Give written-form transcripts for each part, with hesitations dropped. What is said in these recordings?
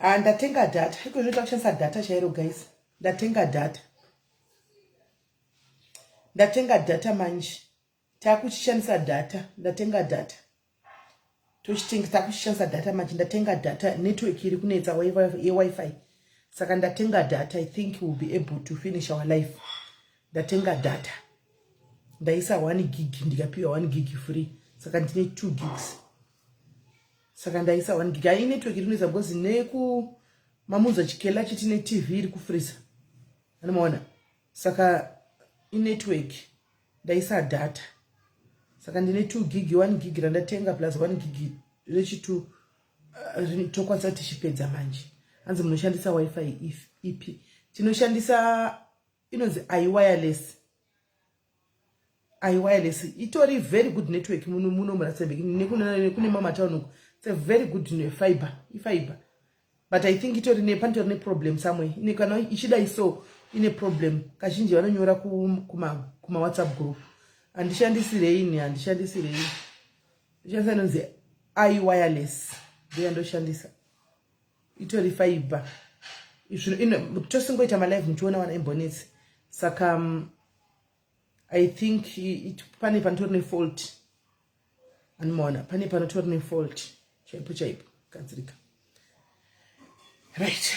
Ha, ndatenga data iko zvinoita kushandisa data chairo, guys. Ndatenga data, ndatenga data manje. Takuchishandisa data. Ndatenga data, takuchishandisa data manje. Ndatenga data. Network iri kunetsa yeWiFi, saka ndatenga data. I think we'll be able to finish our life. Ndatenga data, ndaisa 1 gig, ndikapiwa 1 gig free, saka ndine 2 gigs. Saka ndaisa 1 gig. Hai, network iri kunetsa because neku mamunzwa chikela chiti neTV iri kufriza, anomaona. Saka inetwork. Ndaisa data, saka ndine 2 gig, 1 gig randatenga plus 1 gig rechi2. Tokwanisa tichipedza manje. Hanzi munoshandisa WiFi if ipi? Tinoshandisa inonzi iWireless. iWireless itori very good network muno muRustenburg nekune mamatauni uku. It's a very good fiber, ifiber, but I think itori panotori neproblem somewhere. Ine kana ichidai so ine problem. Kazhinji vanonyora kumaWhatsApp group. Handishandisi Rain, handishandisi Rain, ndoshandisa inonzi iWireless, ndoyandoshandisa. Itori fiber. Tosingoita malive muchiona wana imbonetsi. Saka I think pane panotori nefault, anomaona, pane panotori nefault chaipo chaipo. Gadzirika, right?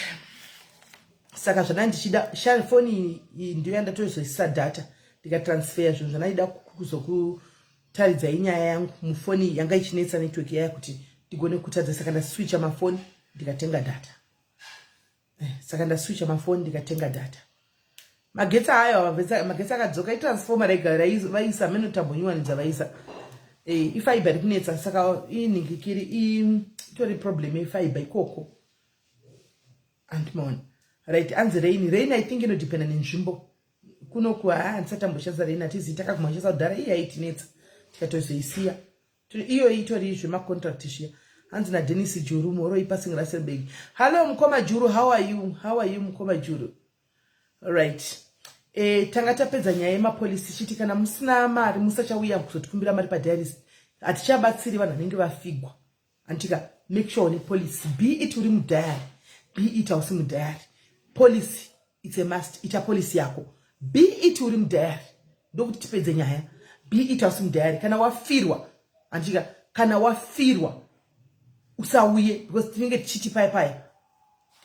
Saka zvana ndichida foni iyi ndiyo yandatozoisisa data, ndikatransfer zvinhu zvanaida kuzokutaridzai nyaya yangu mufoni yanga ichinetsa network yaya kuti ndigone kutadza. Saka ndaswitcha mafoni, ndikatenga data. Saka ndaswitcha mafoni, ndikatenga data. Magetsi ayo, magetsi akadzoka. Itransformer rega vaisa meno tambonyuwanidza vaisa. Ifiber iri kunetsa, saka inhingikiri itori problem yefiber ikoko, andimaona, right? Anzi Rain. Rain, I think inodependa nenzvimbo. Kunoku haa, handisati amboshandisa Rain, hatizivi. Takakumashandisa kudhara, iye aitinetsa, tikatozoisiya. Iyo itori zvemacontract zviya. Hanzi naDenis Juru, mhoro ipasing Rustenburg. Hallo mukoma Juru, how are you? How are you, mukoma Juru? Right, tanga tapedza nyaya yemapolisi chiti kana musina mari musachauya kuzotikumbira mari padiaries. Hatichabatsiri vanhu vanenge vafigwa, anditika? Make sure une policy, be it uri mudiary, be it hausi mudiary. Policy, it's a must. Ita policy yako, be it uri mudiary, ndokuti tipedze nyaya. Be it hausi mudiary, kana wafirwa, anditika, kana wafirwa usauye, because tinenge tichiti paya paya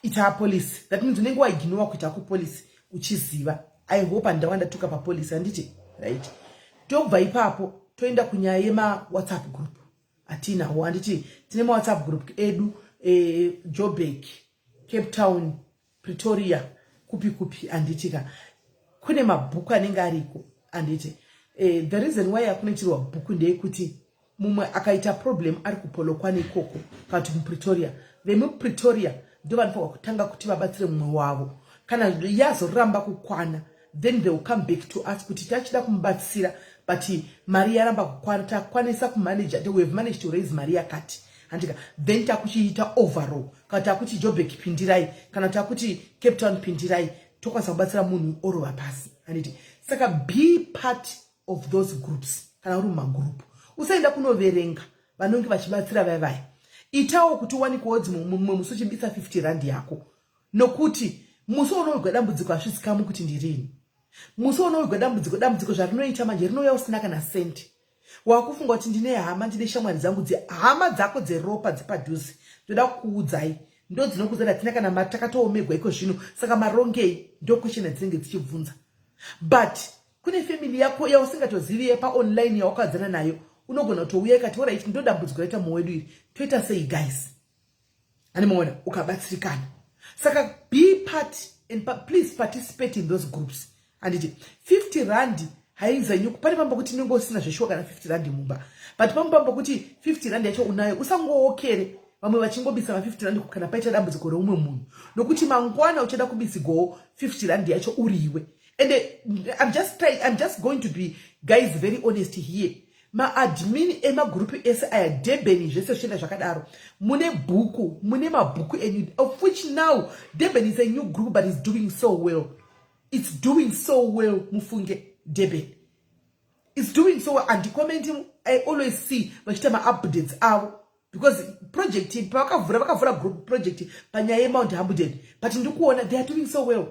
ita policy. That means unenge waignowa kuita kupolicy uchiziva. I hope handawa ndatuka papolicy, handiti? Right, tobva ipapo toenda kunyaya yemaWhatsApp group atinawo, handiti? Tine maWhatsApp group edu, Joburg, Cape Town, Pretoria, kupi kupi, handitika? Kune mabhuku anenge ariko, handiti? The reason why akunoitirwa bhuku ndeyekuti mumwe akaita problem ari kuPolokwane ikoko kana kuti muPretoria, vemuPretoria ndo vanofanirwa kutanga kuti vabatsire mumwe wavo. Kana yazoramba kukwana, then they will come back to us kuti tachida kumubatsira, but mari yaramba kukwana. Takwanisa kumanage, we have managed to raise mari yakati, handika? Then takuchiita overall. Kana takuti Joburg pindirai, kana takuti Cape Town pindirai, tokwanisa kubatsira munhu orova pasi, handiti? Saka be part of those groups. Kana uri mumagurupu, usaenda kunoverenga vanonge vachibatsira vaya vaya. Itawo kuti uwanikwawo dzimwe musi uchibisa 50 rand yako, nokuti musi unowigwa dambudziko hazvizikamu kuti ndirini. Musi unowigwa dambudziko, dambudziko zvarinoita manje rinouya usina kana sendi. Wakufunga kuti ndine hama, ndine shamwari dzangu. Hama dzako dzeropa dzepadhuze, ndoda kukuudzai, ndo dzinokuudza hatina kana mari, takatoomegwa iko zvino, saka marongei? Ndo question dzinenge dzichibvunza. But kune family yako yausingatozivi yepaonline yawakadzana nayo, unogona kutouya ikati, "Alright, ndo dambudziko raita mumwe wedu iri, toita sei, guys?" Animaona, ukabatsirikana. Saka be part and please participate in those groups, handiti? 50 rand haizanyi. Pane pamba kuti unenge usina zveshuwa kana 50 rand mumba, but pamupamba kuti 50 rand yacho unayo, usangookere vamwe vachingobisa ma50 rand kana paita dambudziko reumwe munhu, nokuti mangwana uchada kubisigwawo 50 rand yacho uriwe. And I'm just going to be, guys, very honest here. Maadmin emagurupu ese aya, Durban, zvese zvichienda zvakadaro, mune bhuku, mune mabhuku enyu, of which now Durban is a new group, but is doing so well. It's doing so well. Mufunge, Durban is doing so well. Andicommenti, I always see vachiita maupdates avo. Because project pavakavhura, vakavhura group project panyaya yeMount Hampden, but ndikuona they are doing so well.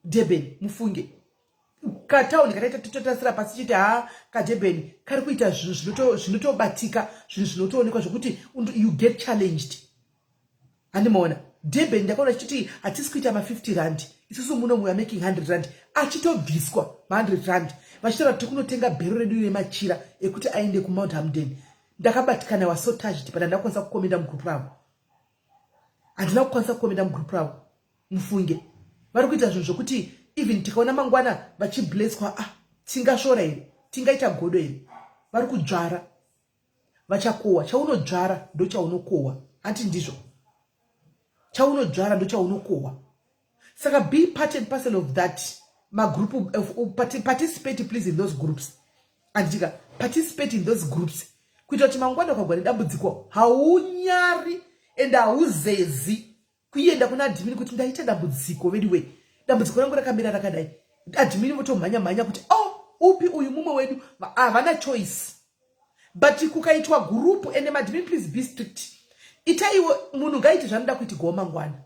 Durban, mufunge, katauni kataita totasira pasi chiti ha, kaDurban kari kuita zvinhu zvinotobatika, zvinhu zvinotoonekwa zvokuti you get challenged. Handimaona Durban, ndakaona chitoti hatisi kuita ma50 rand isusu muno, we are making 100 rand, achitobviswa ma100 rand, vachitaura kuti kunotenga bhero redu remachira ekuti aende kuMount Hampden. Ndakabatikana, was so touched, but handina kukwanisa kukomenda mugroup ravo, handina kukwanisa kukomenda mugroup ravo. Mufunge, vari kuita zvinhu zvokuti even tikaona mangwana vachibleswa, ah, tingasvora here? Tingaita godo here? Vari kudzvara, vachakohwa. Chaunodzvara ndo chaunokohwa, handi ndizvo? Chaunodzvara ndo chaunokohwa. Saka be part and parcel of that magroup of, participate please in those groups, anditika? Participate in those groups kuitira kuti mangwana ukagwa nedambudziko, haunyari and hauzezi kuenda kuna admin kuti ndaita dambudziko vediwe, dambudziko rangu rakamira rakadai. Admin votomhanya mhanya kuti, "Oh, upi uyu?" Mumwe wedu havana choice. But kukaitwa gurupu, ende maadmin, please be strict. Itaiwo munhu ngaite zvaanoda kuitigwawo mangwana.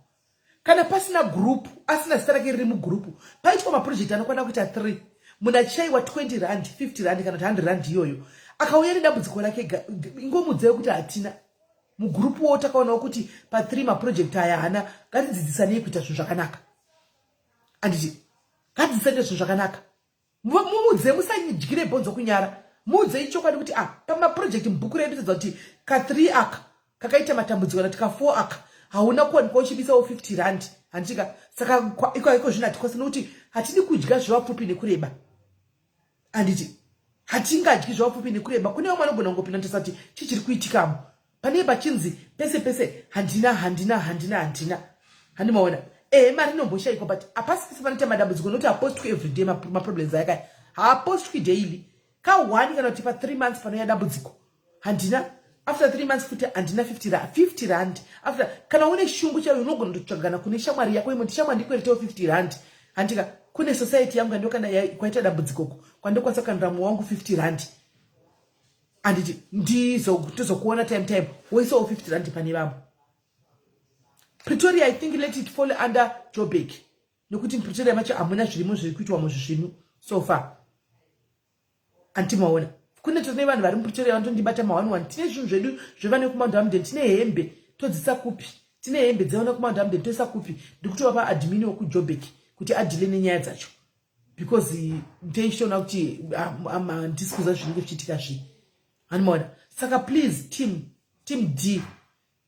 Kana pasina gurupu, asina zita rake riri mugurupu, paitwa maproject anokwana kuita 3, munhu achishayiwa 20 rand, 50 rand kana kuti 100 rand iyoyo, akauya nedambudziko rake, ingomudzei kuti hatina mugurupuwo. Takaonawo kuti pa3 maproject aya hana. Ngatidzidzisanei kuita zvinhu zvakanaka, anditi? Ngatidzidzisane zvinhu zvakanaka. Mumudze, musadyire bhonzo kunyara. Muudzei chokwadi kuti, ah, pamaproject mubhuku redu tadza kuti ka3 aka kakaita matambudziko, kana kuti ka4 aka hauna kuwanikwa uchibisawo 50 rand, handitika? Saka iko zvino hatikwanisi, nokuti hatidi kudya zvevapfupi nekureba, handiti? Hatingadyi zvevapfupi nekureba. Kune vamwe vanogona kungopinda notasa kuti chii chiri kuitikamo pane pachinzi pese pese handina, handina, handina, handina. Handimaona? Ehe, mari inomboshayikwa, but hapasi pese panoita madambudziko, nokuti hapostwi everyday. Maproblems ayakaya haapostwi daily. Ka1 kana kuti pa3 months panouya dambudziko, handina. After 3 months futi handina 50 rand. After, kana une shungu chaiyo, unogona kutotsvagana kune shamwari yako imwe, shamwari, ndikweretewo 50 rand, handika? Kune society yangu yandokana kwaita dambudzikoko, kwandokwanisa kukandira mumwe wangu 50 rand, handiti? Ndizokuona time time, woisawo 50 rand pane vamwe. Pretoria, I think let it fall under Joburg, nekuti muPretoria macho hamuna zvirimo zviri kuitwa muzvisvinu so far. Antimaona kune tine vanhu vari muPretoria vanotondibata ma1 1. Tine zvinhu zvedu zvevane kuMount Hampden, tine hembe, todzisa kupi? Tine hembe dzeona kuMount Hampden, toisa kupi? Ndikutovapa admin wekuJoburg kuti adeale nenyaya dzacho, because ndeichitoona kuti handisi kuziva zvinenge zvichiitika zvii, handimaona? Saka please, team D,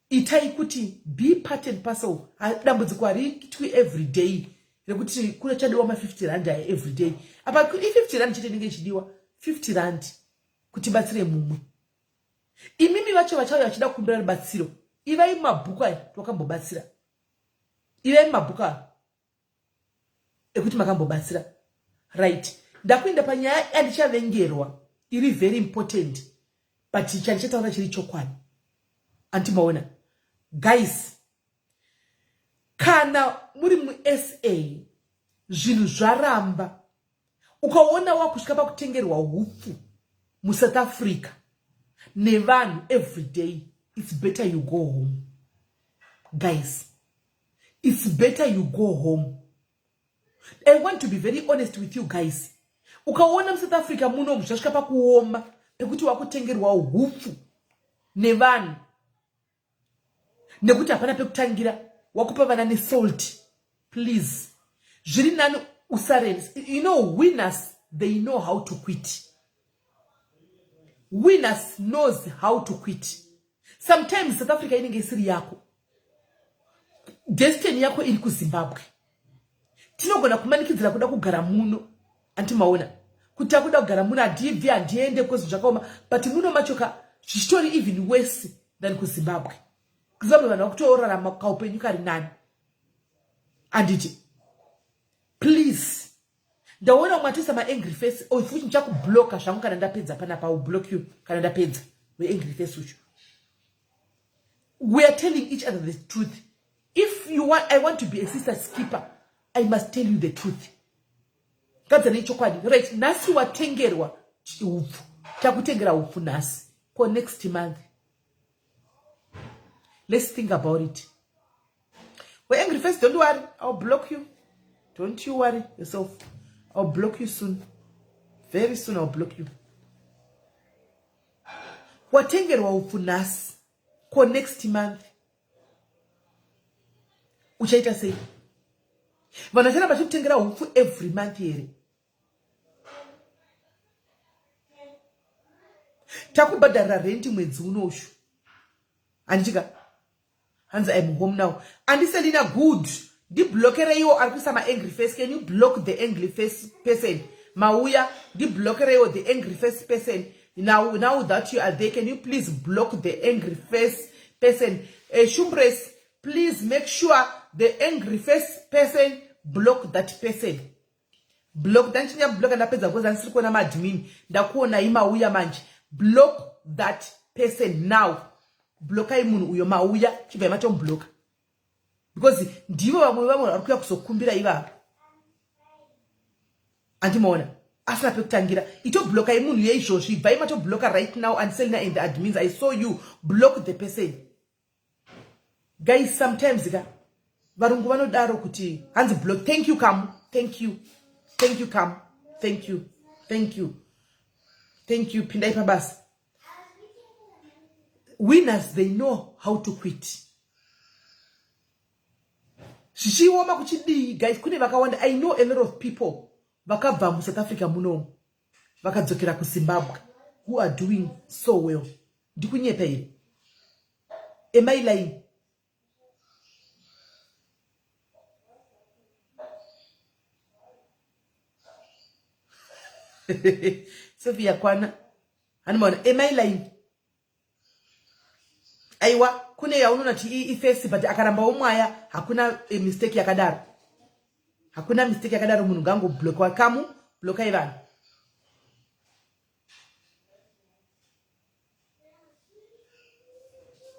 itai kuti be part and parcel. Dambudziko hariitwi every day rekuti kunachadiwa ma50 rand aya every day. Apa i50 rand chete inenge ichidiwa, 50 rand kuti batsire mumwe. Imimi vacho vachauya vachida kukumbira rubatsiro, ivai mumabhuku aya twakambobatsira, ivai mumabhuku aya ekuti makambobatsira. Right, ndakuenda panyaya yandichavengerwa, iri very important, but chandichataura chiri chokwadi. Antimaona, guys, kana muri muSA, zvinhu zvaramba, ukaona wakusvika pakutengerwa hupfu muSouth Africa nevanhu every day, it's better you go home, guys. It's better you go home. I want to be very honest with you guys. Ukaona muSouth Africa muno zvasvika pakuoma pekuti wakutengerwa hupfu nevanhu nekuti hapana pekutangira, wakupa vana nesalt, please, zviri nani usareni. Winners, they know how to quit. Winners knows how to quit. Sometimes South Africa inenge isiri yako, destiny yako iri kuZimbabwe. Tinogona kumanikidzira kuda kugara muno, antimaona kuti akuda kugara muno, handibvi, handiende because zvakaoma, but muno machoka zvichitori even worse than kuZimbabwe. KuZimbabwe vanhu vakutorarama kaupenyu kari nani, handiti? Please, ndaona umwe atoisa maangry face. Oh, futi ndichakubloka zvangu kana ndapedza panapa. I block you kana ndapedza, weangry face ucho. We are telling each other the truth. If you want, I want to be a sister keeper, I must tell you the truth. Ngadzanei chokwadi. Right, nhasi watengerwa upfu, takutengera upfu nhasi, ko next month? Let's think about it. We angry face, don't worry, I'll block you. Don't you worry yourself. I'll block you soon. Very soon I'll block you. Watengerwa upfu nhasi, ko next month uchaita sei? Vanhu vacharamba vachikutengera upfu every month here? Takubhadharira renti mwedzi unoshu. Handitika hanzi I'm home now. Andiselina good. Ndiblokereiwo ari kuisa maangry face. Can you block the angry face person? Mauya, ndiblokereiwo the angry face person. Now that you are there, can you please block the angry face person? Shumbres, please make sure the angry face person block that person. Block ndandichinya block ndapedza because andisiri kuona maadmin. Ndakuonai mauya manje. Block that person now. Blokai munhu uyo mauya, chibvai matomubloka. Because ndivo vamwe vamwe vari kuuya kuzokumbira ivavo. Andimaona asina pekutangira. Itoblokai munhu yeizvozvi. Ibvai matobloka right now. And Selina and the admins, I saw you block the person. Guys, sometimes ka varungu vanodaro kuti hanzi block. Thank you Kamu. Thank you. Thank you Kamu. Thank you. Thank you. Thank you. Pindai pabasa. Winners, they know how to quit. Zvichioma kuchidii guys, kune vakawanda. I know a lot of people vakabva muSouth Africa munomu vakadzokera kuZimbabwe who are doing so well. Ndikunyepa here? Am I lying? Sophia kwana. Hanimona, am I lying? Aiwa, kune yaunoona kuti ifesi, but akaramba omwaya, hakuna mistake yakadaro. Hakuna mistake yakadaro, munhu ngangoblockwa. Kamu, blokai vanhu.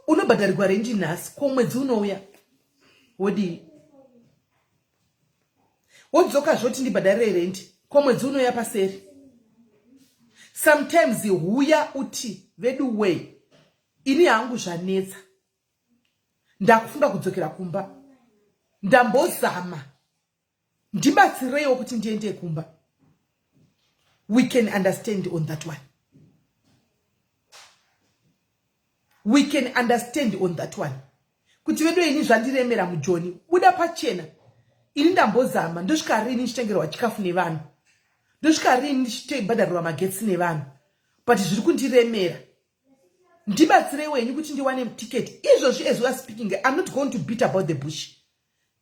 Unobhadharirwa renji nhasi, ko mwedzi unouya wodii? Wodzoka zvoti ndibhadharire rendi, ko mwedzi unouya paseri. Sometimes huya uti vedu way, ini hangu zvanetsa, ndakufunga kudzokera kumba, ndambozama, ndibatsireiwo kuti ndiende kumba. We can understand on that one. We can understand on that one. Kuti vedu ini zvandiremera mujoni, buda pachena. Ini ndambozama, ndosvika rini ndichitengerwa chikafu nevanhu, ndosvika rini ndichibhadharirwa magetsi nevanhu, but zviri kundiremera, ndibatsireiwo henyu kuti ndiwane ticket izvozvi. As we are speaking, I'm not going to beat about the bush.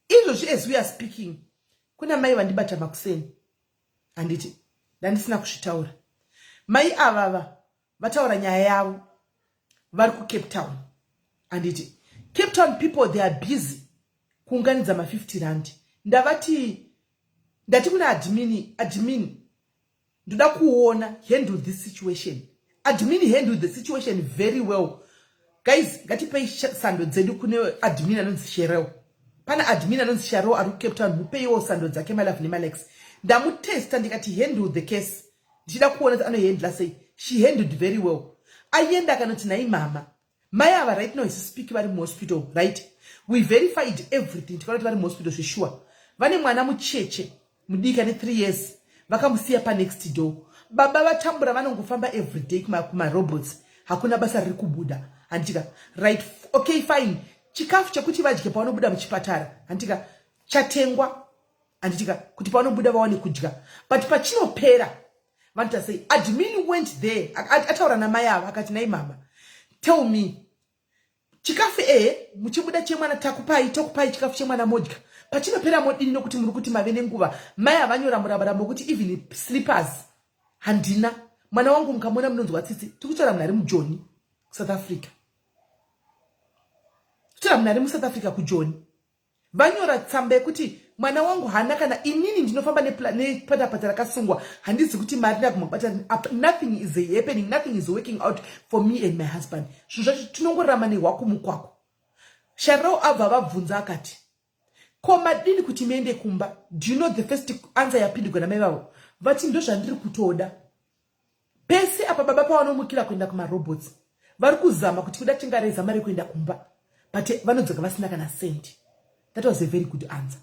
Izvozvi as we are speaking, kuna mai vandibata makuseni, handiti ndandisina kuzvitaura. Mai avava vataura nyaya yavo, vari kuCape Town, handiti? Cape Town people, they are busy kuunganidza ma50 rand. Ndavati, ndati kuna admin, admin, ndoda kuona handle this situation. Admin handle the situation very well. Guys, ngatipei sando dzedu kune admin anonzi Sherel. Pane admin anonzi Sherel ari kuCape Town, mupeiwo sando dzake, malove nemalex. Ndamutesta ndikati handle the case, ndichida kuona kuti anohandla sei. She handled very well. Aenda akanoti nai mama, mai ava right now is speak vari muhospital, right? We verified everything, tikaona kuti vari muhospital zvesure. Vane mwana mucheche mudiki ane 3 years, vakamusiya panext door. Baba vatambura, vanongofamba everyday kumarobots, hakuna basa riri kubuda, handitika? Right, okay, fine. Chikafu chekuti vadye pavanobuda muchipatara, handitika, chatengwa, handitika, kuti pavanobuda vawane kudya, but pachinopera vanoita sei? Admin went there, ataura namai ava, akati nai mama, tell me, chikafu ehe muchibuda chemwana takupai, tokupai chikafu chemwana modya, pachinopera modini? Nokuti muri kuti mave nenguva. Mai havanyora murabaramba wekuti even slippers handina. Mwana wangu mukamona munonzwa tsitsi. Tiri kutaura munhu ari mujoni kuSouth Africa, kutaura munhu ari muSouth Africa kujoni. Vanyora tsamba yekuti mwana wangu haana kana, inini ndinofamba nepatapata rakasungwa, handizi kuti mari ndaguma kubata. Nothing is happening, nothing is working out for me and my husband. Zvinhu zvacho tinongorarama nehwakumukwako. Shareo abva vabvunza akati, ko madini kuti muende kumba? Do you know the first answer yapindurwa namai vavo? Vati ndozvandiri kutoda. Pese apa baba pavanomukira kuenda kumarobots, vari kuzama kuti kuda tingareza mari yekuenda kumba. But vanodzoka vasina kana cent. That was a very good answer.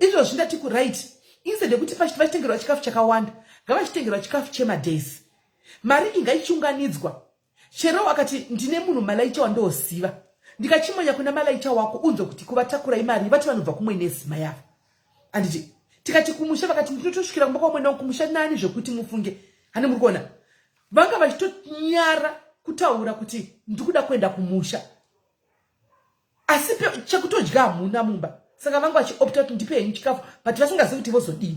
Izvozvi ndati kuright, instead yekuti vachitengerwa chikafu chakawanda, ngavachitengerwa chikafu chemadays. Mari ingaichiunganidzwa. Chero akati ndine munhu malaicha wandooziva, ndikachimonya kuna malaicha wako unzwe kuti kuvatakura imari vati vanobva kumwenezi mayava. Anditi tikati kumusha vakati ndinotosvikira kumba kwamwena wangu kumusha nani zvekuti mufunge. Hani muri kuona vanga vachitonyara kutaura kuti ndikuda kuenda kumusha, asi chekutodya hamuna mumba, saka vanga vachiopta kuti ndipe henyu chikafu, but vasingazivi kuti vozodii.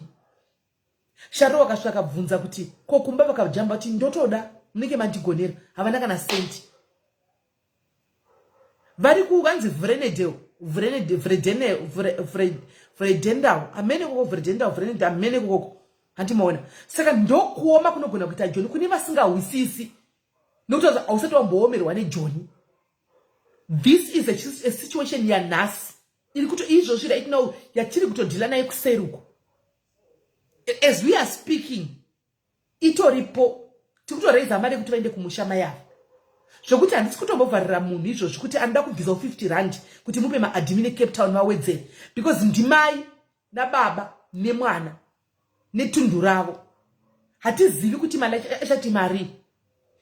Sharo vakasvika akabvunza kuti ko kumba, vakajamba kuti ndotoda munenge mandigonera, havana kana senti. Vari kuvanzi Vrenedel, Vredendal, amene koko, Vredendal, Vrenedel, amene koko, handimaona. Saka ndokuoma kunogona kuita Joni kune vasingahwisisi, nokuti hausati wamboomerwa neJoni. This is a situation yanhasi iri kuto izvozvi right now yatiri kutodhila naye kuseri uko. As we are speaking, itoripo, tikutoraiza mari yekuti vaende kumusha mai ava, zvokuti handisi kutombovharira munhu izvozvi kuti anoda kubvisawo 50 rand kuti mupe maadmin eCape Town vawedzere, because ndimai nababa nemwana netundu ravo. Hatizivi kuti mali achati mari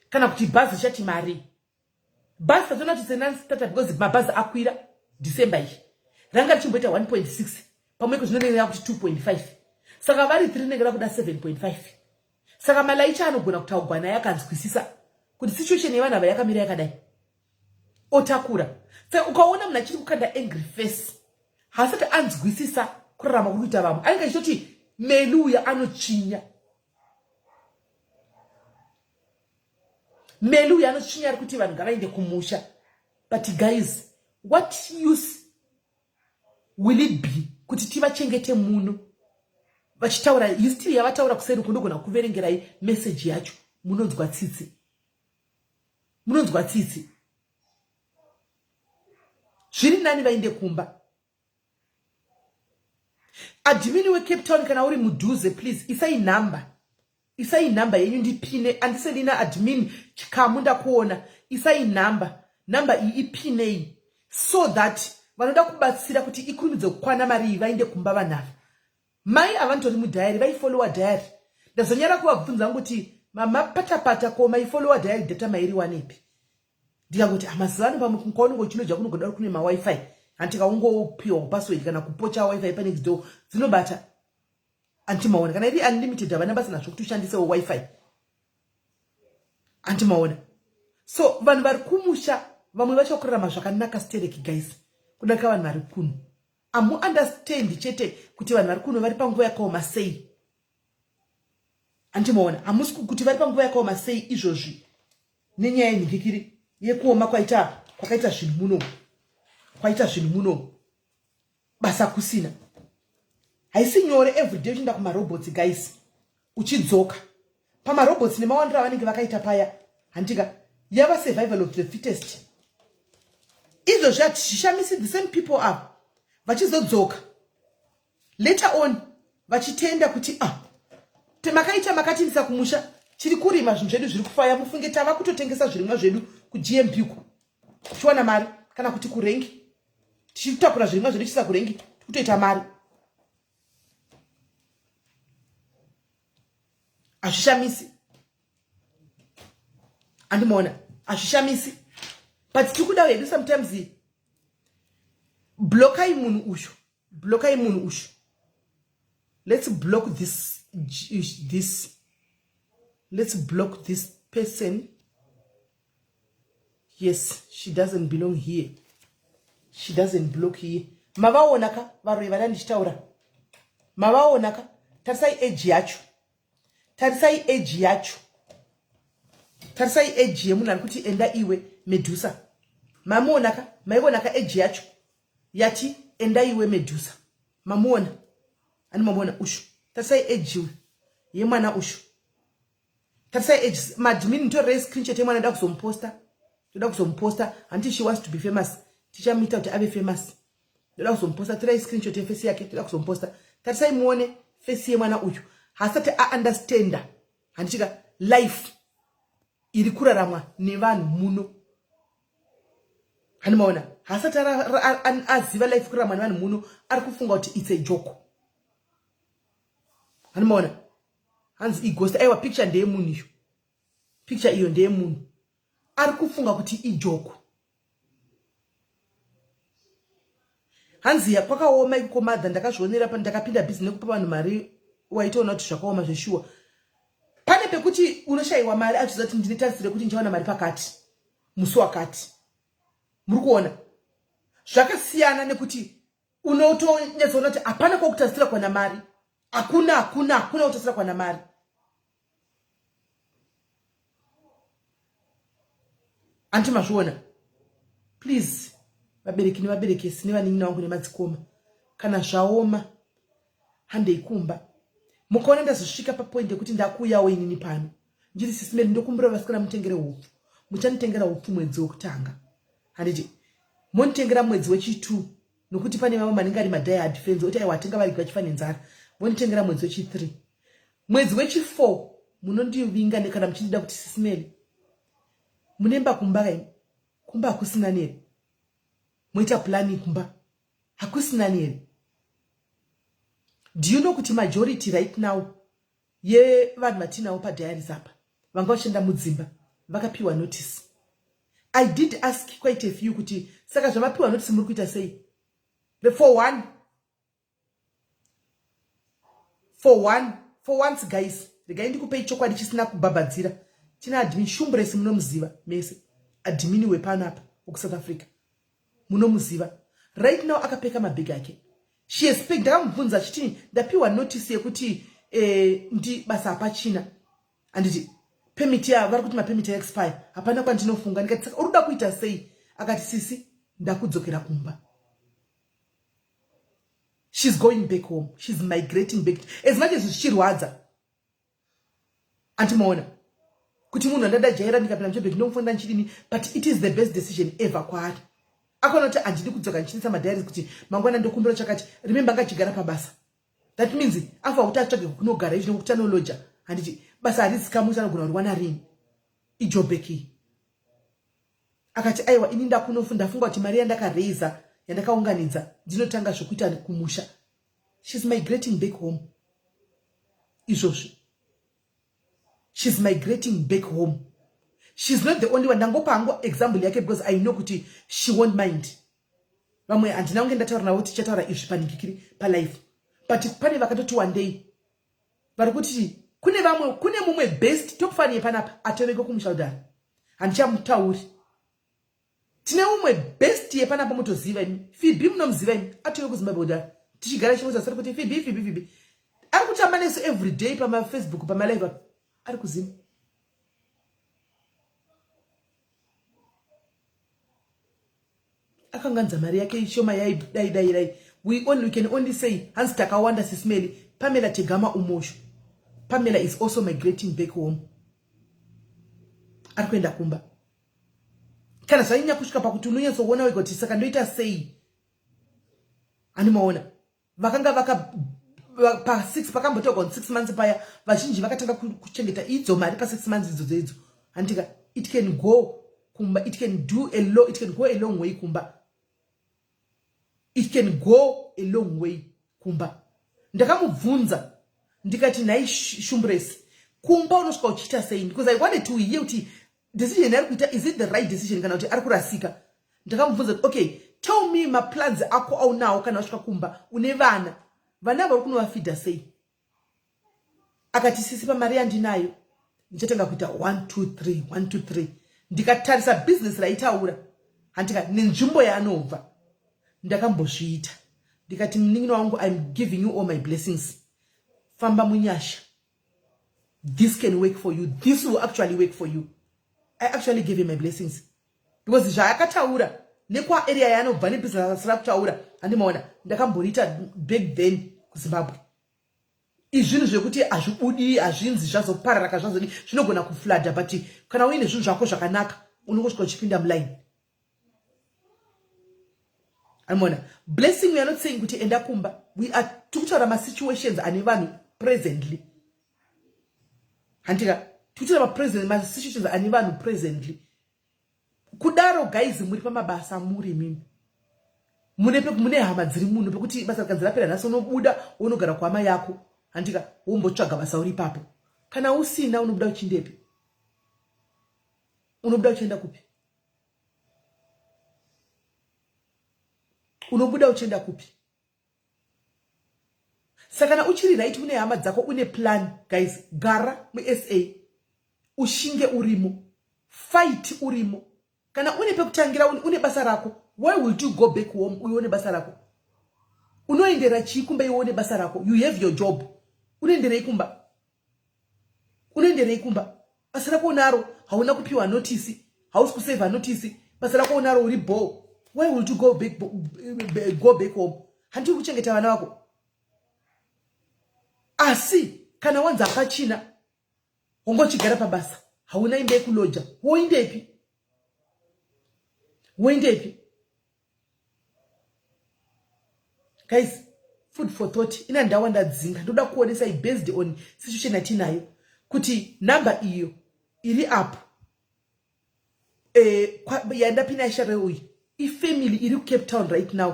kana kuti bhazi richati mari. Bhazi tatoona kuti senanstata, because mabhazi akwira December iyi, ranga richimboita 1.6, pamwe iko zvinonenge rakuti 2.5, saka vari 3 rinenge rakuda 7.5. Saka malaicha anogona kutaugwa naye akanzwisisa kuti situation yevanhu ava yakamira yakadai, otakura. Saka ukaona munhu achiri kukanda angry face, haasati anzwisisa kurarama kuri kuita vamwe. Anenge achitoti meli uya anotsvinya, meli uya anotsvinya, ari kuti vanhu ngavaende kumusha. But guys, what use will it be kuti tivachengete muno vachitaura history yavataura kuseri? Kundogona kuverengerai meseji yacho, munonzwa tsitsi, munonzwa tsitsi. Zviri nani vaende kumba. Admin weCape Town, kana uri mudhuze, please isai nhamba, isai nhamba yenyu ndipine. Andiselina admin chikamu ndakuona, isai nhamba, nhamba iyi ipinei so that vanoda kubatsira kuti ikurumidze kukwana mari iyi, vaende kumba vanhu ava. Mai avanotori mudiary, vaifollowa diary. Ndazonyara kuvabvunza kuti mama patapata ko maifollowa diary, data mairiwanepi? Ndikangoti amazuva ano pamwe kwaunenge uchinoja kunogoda kune maWiFi, handikaungopiwa password kana kupocha WiFi panext door dzinobata. Antimaona kana iri unlimited, havana basa nazvo kuti ushandisewo WiFi, antimaona. So vanhu vari kumusha vamwe vacho kurarama zvakanaka stereki guys, kudarika vanhu vari kuno. Hamuunderstand chete kuti vanhu vari kuno vari panguva yakaoma sei, andimaona. Hamusi kuti vari panguva yakaoma sei izvozvi nenyaya yenhikikiri yekuoma kwaita kwakaita zvinhu muno, kwaita zvinhu muno, basa kusina. Haisi nyore everyday uchienda kumarobots guys, uchidzoka pamarobots nemawandiro avanenge vakaita paya, handika yava survival of the fittest. Izvozvi hatichishamisi the same people ava vachizodzoka later on vachitenda kuti ah, makaita makatiindisa kumusha, tiri kurima zvinhu zvedu zviri kufaya. Mufunge tava kutotengesa zvirimwa zvedu kuGMB ku tichiwana mari, kana kuti kurengi, tichitakura zvirimwa zvedu tichisa kurengi, tikutoita mari. Hazvishamisi, andimaona, hazvishamisi, but tiri kuda hedu sometimes. Blokai munhu uyu, blokai munhu uyu. Let's block this, let's block this person. Yes, she doesn't belong here, she doesn't block here. Mavaona ka varoi vana ndichitaura, mavaona ka? Tarisai age yacho, tarisai age yacho, tarisai age yemunhu ari kuti enda iwe Medusa. Mamuona ka? Maiona ka age yacho yati enda iwe Medusa? Mamuona ani? Mamuona ushu? Tarisai age yemwana ushu, tarisai age. Maadmin, nditorerei screenshot yemwana, ndoda kuzomuposta, ndoda kuzomuposta. Hanti she wants to be famous? Tichamuita kuti ave famous. Ndoda kuzomuposta, torai screenshot yeface yake, toda kuzomuposta. Tarisai muone face yemwana uyu, hasati aunderstanda, handichika, life iri kuraramwa nevanhu muno. Hani maona haasati aziva life kurarama nevanhu muno, ari kufunga kuti it's a joke. Hani maona hanzi ighost. Aiwa, picture ndeyemunhu iyo, picture iyo ndeyemunhu ari kufunga kuti ijoke. Hanzi kwakaoma ikoko madha, ndakazvionera pa ndakapinda busy nekupa vanhu mari, waitoona kuti zvakaoma zveshuwa. Pane pekuti unoshayiwa mari achiziva kuti ndine tarisiro yekuti ndichawana mari pakati musi wakati. Muri kuona zvakasiyana nekuti unotonyatsoona kuti hapana kwakutarisira kwana mari, hakuna, hakuna, hakuna kutarisira kwana mari. Anti mazviona? Please, vabereki nevaberekesi nevanin'ina vangu nemadzikoma, kana zvaoma handei kumba. Mukaona ndazosvika papoint yekuti ndakuuyawo inini pano ndiri sisimeri, ndokumbira vasikana mutengere hupfu. Muchanditengera hupfu mwedzi wekutanga, handiti? Monditengera mwedzi wechi2, nokuti pane vamwe vanenge ari madiehard fans oti aiwa, atenga varigi vachifa nenzara. Monditengera mwedzi wechi3, mwedzi wechi4 munondivinga nekana muchindida kuti sisimeri munemba kumba kaini, kumba hakusina neri, moita plani kumba hakusina neri. Do you know kuti majority right now yevanhu vatinawo padiaries apa vanga vachienda mudzimba vakapiwa notice? I did ask quite a few kuti saka zvamapiwa notice muri kuita sei? For once guys, regai ndikupei chokwadi chisina kubhabhadzira. Tina admin Shumbresi, munomuziva mese, admin wepanapa wekuSouth Africa munomuziva. Right now akapeka mabhegi ake, she has packed. Ndakamubvunza achiti ndapiwa notice yekuti ndi basa hapachina, handiti? Permit ya vari kuti mapermit aexpire, hapana kwandinofunga. Ndikati saka uri kuda kuita sei? Akati sisi, ndakudzokera kumba. She's going back home, she's migrating back, as much as zvichirwadza. Andimaona kuti munhu andadajaira, ndikapinda muchebheki ndomufonera ndichidini, but it is the best decision ever kwaari. Akaona kuti handidi kudzoka ndichinetsa madiaries kuti mangwana ndokumbira chakati. Remember, angachigara pabasa, that means afa kuti atsvage kunogara izvi nekuti anoloja, handiti? Basa harizikamu kuti anogona kuriwana rini. Ijobheki. Akati aiwa, ini ndakunofu ndafunga kuti mari yandakareiza, yandakaunganidza, ndinotanga zvokuita kumusha. She's migrating back home izvozvi, she's migrating back home. She's not the only one, ndangopa hangu example yake because I know kuti she won't mind. Vamwe handina kunge ndataura navo, tichataura izvi panikikiri palife, but pane vakatoti wandei vari kuti kune vamwe, kune mumwe best top fan yepanapa atoveko kumusha kudhara, handichamutauri. Tine umwe best yepanapa, mutoziva imi, Fibi, munomuziva imi, atove kuZimbabwe kudhara. Tichigara chimwe kuti Fibi, Fibi, Fibi ari kutamba nesu everyday pamaFacebook, pamalive, ari kuziva. Akanganza mari yake ishoma yaidai dai. We can only say hanzi takawanda sismeli. Pamela Tegama Umosho, Pamela is also migrating back home, ari kuenda kumba. Kana zvanyanya kusvika pakuti unonyatsoona wega kuti saka ndoita sei, animaona vakanga vaka pa6 pakambotorwa 6 months paya, vazhinji vakatanga kuchengeta idzo mari pa6 months idzodzo idzo, handika? It can go kumba, it can do a lo, it can go a long way kumba, it can go a long way kumba. Ndakamubvunza ndikati nhai Shumbresi, kumba unosvika uchiita sei? Because I wanted to hear kuti decision ari kuita, is it the right decision kana kuti ari kurasika? Ndakamubvunza kuti okay, tell me maplans ako aunawo kana wasvika kumba, une vana, vana vari kunovafidha sei? Akati sisi, pamari yandinayo ndichatanga kuita 1 2 3 1 2 3. Ndikatarisa bhizinesi raitaura, handika, nenzvimbo yaanobva, ndakambozviita. Ndikati munin'ina wangu, I'm giving you all my blessings, famba munyasha, this can work for you, this will actually work for you. I actually gave him my blessings because zvaakataura nekwaarea yaanobva nebhizinesi rakutaura, handimaona, ndakamboriita back then kuZimbabwe. Izvinhu zvekuti hazvibudi, hazvinzi zvazopararaka, zvazodi, zvinogona kuflooda, but kana uine zvinhu zvako zvakanaka unongosvika uchipinda muline. Amona blessing, we are not saying kuti enda kumba, we are tikutaura masituations ane vanhu presently, handika? Tikutaura masituations ane vanhu presently. Kudaro guys, muri pamabasa, muri mimi mune mune hama dziri muno pekuti basa rikanzi rapera nhasi, unobuda unogara kuhama yako, handika? Wombotsvaga basa uri ipapo. Kana usina, unobuda uchindepi? Unobuda uchienda kupi? Unobuda uchienda kupi? Saka kana uchiri right, une hama dzako, une plan, guys, gara muSA, ushinge urimo, fight urimo. Kana une pekutangira, une basa rako, why will you go back home uione basa rako? Unoendera chii kumba iwe une basa rako? You have your job, unoenderei kumba? Unoenderei kumba? Basa rako unaro, hauna kupiwa notice, hausi kusevha notice, basa rako unaro, uri bo. Why will you go back home? Handiri kuchengeta vana vako. Asi kana wanzi hapachina, wanga uchigara pabasa, hauna imba yekuloja, woindepi? Woindepi? Guys, food for thought. Ina ndawa ndadzinga, ndoda kuonesai based on situation yatinayo kuti namba iyo iri apo yandapina yasharei uyu ifamily iri kuCape Town right now.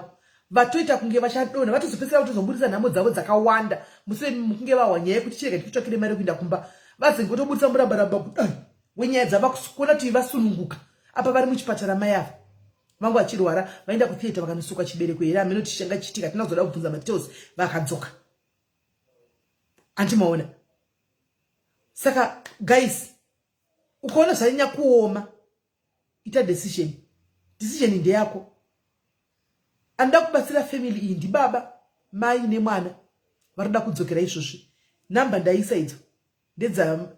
Vatoita kunge vachadonha, vatozopedzisira kutozobudisa nhamo dzavo dzakawanda mushure mukunge vahwa nyaya yekuti chirega tikutsvakire mari yekuenda kumba. Vazenge votobudisa murambaramba kudai wenyaya dzava kuona kuti vasununguka. Apa vari muchipatara, mai ava vangu vachirwara, vaenda kutheatre vakanosuka chibereko here, hameno tichanga chiitika, tina kuzoda kubvunza madetails. Vakadzoka, andimaona. Saka guys, ukaona zvanyanya kuoma, ita decision. Decision ndeyako. Anoda kubatsira family iyi ndibaba, mai nemwana varikuda kudzokera izvozvi. Namba ndaisa idzo ndedza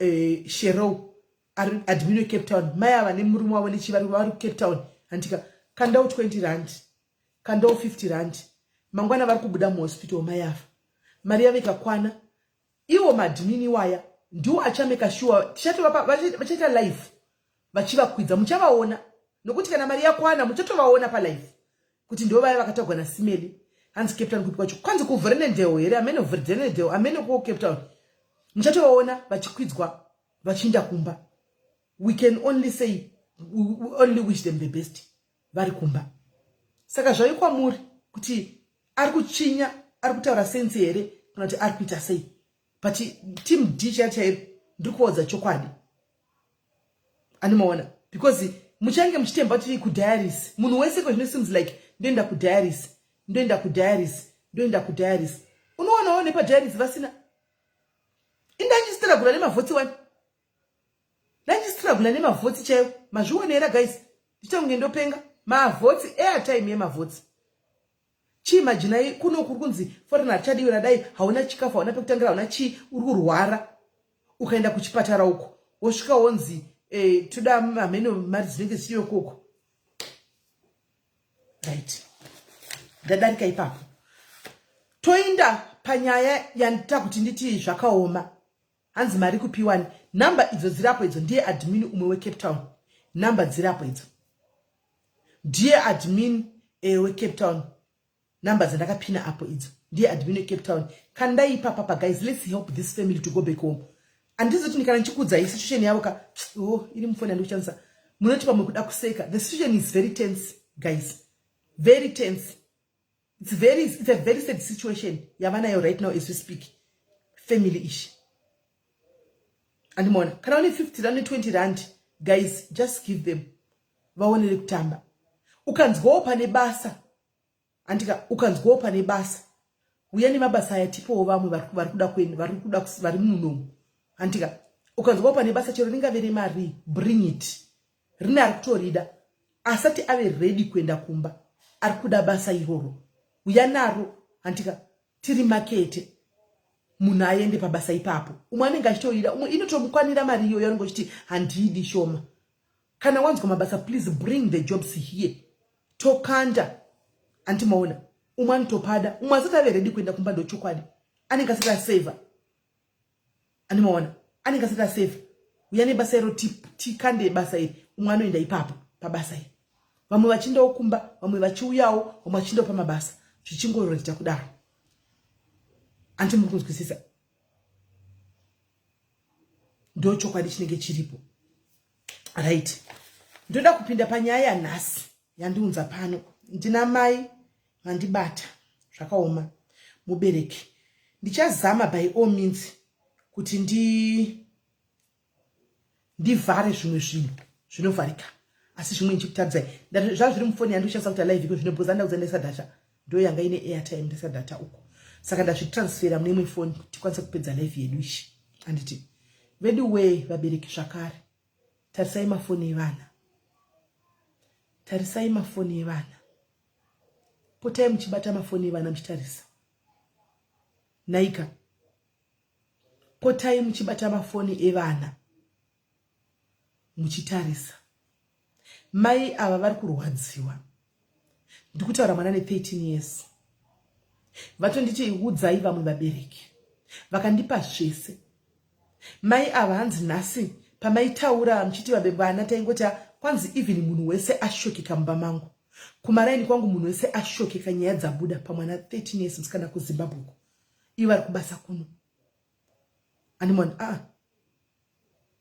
Sherow, ari admin weCape Town. Mai ava nemurume wavo nechivari vari kuCape Town, handika? Kandawo 20 rand, kandawo 50 rand. Mangwana vari kubuda muhospital mai ava. Mari yavo ikakwana, iwo maadmin waya ndiwo achameka sure tichatovapa, vachaita live vachivakwidza, muchavaona. Nokuti kana mari yakwana, muchatovaona palive kuti ndo vaya vakatagwa naSimeli. Hanzi Cape Town kupi kwacho? Kwanzi kuVrenendale here? Amene Vrenendale, amene kuwo Cape Town. Muchatovaona vachikwidzwa vachiinda kumba. We can only say we only wish them the best vari kumba. Saka zvai kwamuri kuti ari kuchinya, ari kutaura sense here, kana kuti ari kuita sei. But team D chaiyo chairo, ndiri kuodza chokwadi, animaona, because muchange muchitemba kuti kudialysis munhu wese ko zvino seems like ndoenda kudialysis, ndoenda kudialysis, ndoenda kudialysis. Unoonawo nepadialysis vasina. Indandistrugula nemavhotsi wani, ndandistrugula nemavhotsi chaiwo. Mazvionera guys, ndichita kunge ndopenga. Mavhotsi, airtime yemavhotsi. Chiimajinai kuno kuri kunzi foreigner achadiwe radai, hauna chikafu, hauna pekutangira, hauna chii, uri kurwara. Ukaenda kuchipatara uko, wosvika wonzi toda hameno mari dzinenge dzichiyo koko. Right, ndadarika ipapo. Toinda panyaya yandita kuti nditi zvakaoma. Hanzi mari kupiwani? Namba idzo dzirapo idzo, ndiye admin umwe weCape Town. Namba dzirapo idzo, ndiye admin weCape Town. Namba dzandakapina apo idzo, ndiye admin weCape Town. Kandai ipapapa guys, let's help this family to go back home. Handizoti kana ndichikuudzai situation yavo ka, oh, iri mufoni yandikushandisa, munoti pamwe kuda kuseka. The situation is very tense guys, very tense. It's a very sad situation yavanayo right now as we speak, family ishi. Andimaona, kana une 50 rand, 20 rand, guys, just give them vaonere kutamba. Ukanzwawo pane basa, andika, ukanzwawo pane basa, uya nemabasa aya, tipowo vamwe vari kuda kuenda, vari kuda vari munomu, andika. Ukanzwawo pane basa, chero ringave remari, bring it. Rine ari kutorida, asati ave ready kuenda kumba, ari kuda basa iroro, uya naro, handika? Tiri makete, munhu aende pabasa ipapo. Umwe anenge achitorida, umwe inotomukwanira mari iyoyo, anenge achiti handiidi shoma. Kana wanzwa mabasa, please bring the jobs here, tokanda. Andimaona, umwe anotopada, umwe asati ave ready kuenda kumba, ndochokwadi, anenge asati asevha. Andimaona, anenge asati asevha. Uya nebasa iro, tikande basa iri. Umwe anoenda ipapo pabasa iri, vamwe vachiendawo kumba, vamwe vachiuyawo, vamwe vachiendawo pamabasa, zvichingoroita kudaro. Andi muri kunzwisisa? Ndo chokwadi chinenge chiripo. Right, Ndoda kupinda panyaya yanhasi yandiunza pano. Ndina mai vandibata zvakaoma mubereki. Ndichazama by all means kuti ndi ndivhare zvimwe zvinhu zvinovharika asi zvimwe ndichikutaridzai zvava zviri mufoni yandishandisa kuita live iko zvino because andaudza ndaisa data ndo yanga ine airtime ndaisa data uko saka ndazvitransfera mune imwe foni kuti tikwanise kupedza live yedu ichi anditi vedu wee vabereki zvakare tarisai mafoni evana tarisai mafoni evana potai muchibata mafoni evana muchitarisa naika Potai muchibata mafoni evana muchitarisa. Mai ava vari kurwadziwa. Ndikutaura mwana ne 13 years. Vatonditi udzai vamwe vabereki. Vakandipa zvese. Mai ava hanzi nhasi pamaitaura muchiti vana taingoti kwanzi even munhu wese ashokeka mumba mangu. Kumaraini kwangu munhu wese ashokeka nyaya dzabuda pamwana 13 years musikana kuZimbabwe uko. Ivo vari kubasa kuno. Andimona ah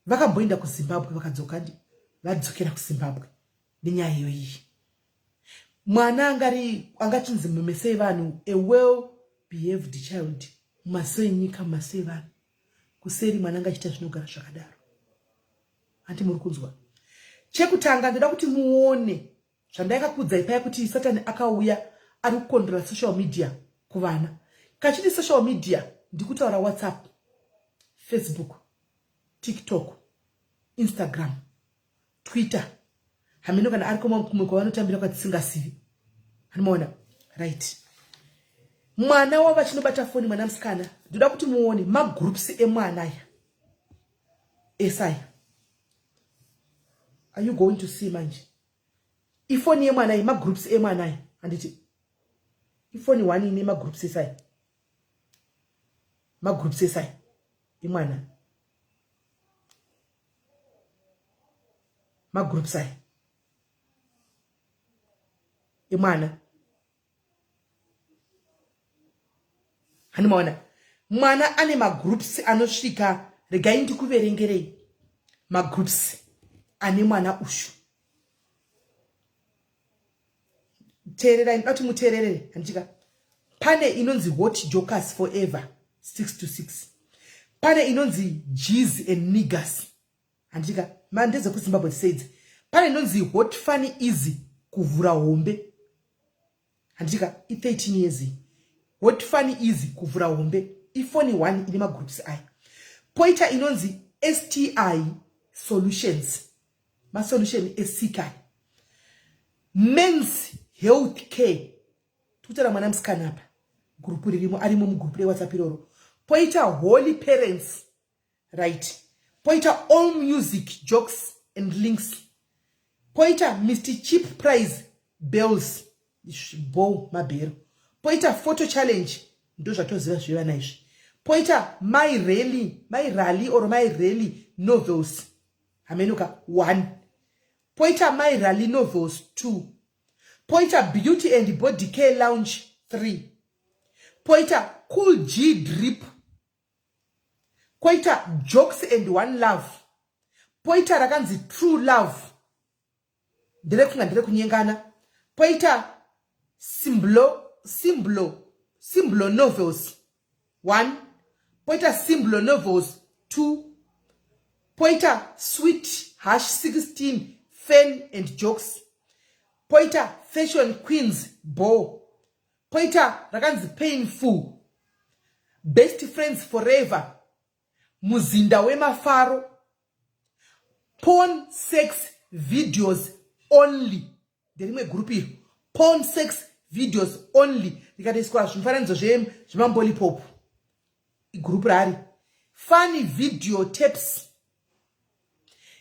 vakamboenda kuZimbabwe vakadzoka ndi vadzokera kuZimbabwe nenyaya iyoyi. Mwana angari angachinzi mumese evanhu a well behaved child mumaso enyika mumaso evanhu kuseri mwana anga achiita zvinogara zvakadaro. Hanti muri kunzwa? Chekutanga ndoda kuti muone Zvandakakuudzai paya kuti satani akauya ari kukondrola social media kuvana. Kachiti social media ndikutaura WhatsApp, Facebook, TikTok, Instagram, Twitter. Hameno kana ari kumwe kwavanotambira kwatisingasivi. Anomaona? Right. Mwana wava chinobata foni mwana musikana. Ndoda kuti muone magroups emwana aya. Esaya. Are you going to see manje? Ifoni yemwana iyi magroups emwana aya handiti ifoni one ine magroups esai magroups esai emwana magroups aya emwana hani maona mwana ane magroups anosvika regai ndikuverengerei magroups ane mwana ushu teererai ndoda kuti muteererere handitika pane inonzi hot jokers forever 6 to 6 pane inonzi gs and niggers handitika ma ndedzekuzimbabwe dziseidzi pane inonzi hot funny easy kuvhura hombe handitika i13 years iyi hot funny easy kuvhura hombe ifoni one ine magroups aya poita inonzi sti solutions masolution esika mens health care tikutaura mwana musikana apa gurupu ririmo arimo mugurupu rewhatsapp iroro poita holy parents right poita all music jokes and links poita mr cheap price bells bow mabhero poita photo challenge ndozvatoziva zvevana izvi poita my rally my rally or my rally novels hamenuka one poita my rally novels two poita beauty and body care lounge three poita cool g drip koita jokes and one love poita rakanzi true love nderekufunga nderekunyengana poita simblo simblo simblo novels one poita simblo novels two poita sweet hash 16 fan and jokes poita fashion queens ball Poita rakanzi painful, best friends forever, muzinda wemafaro, porn sex videos only nderimwe group iro porn sex videos only rikatoiswa zvimufananidzo zvemambolipop igroup raari funny video tapes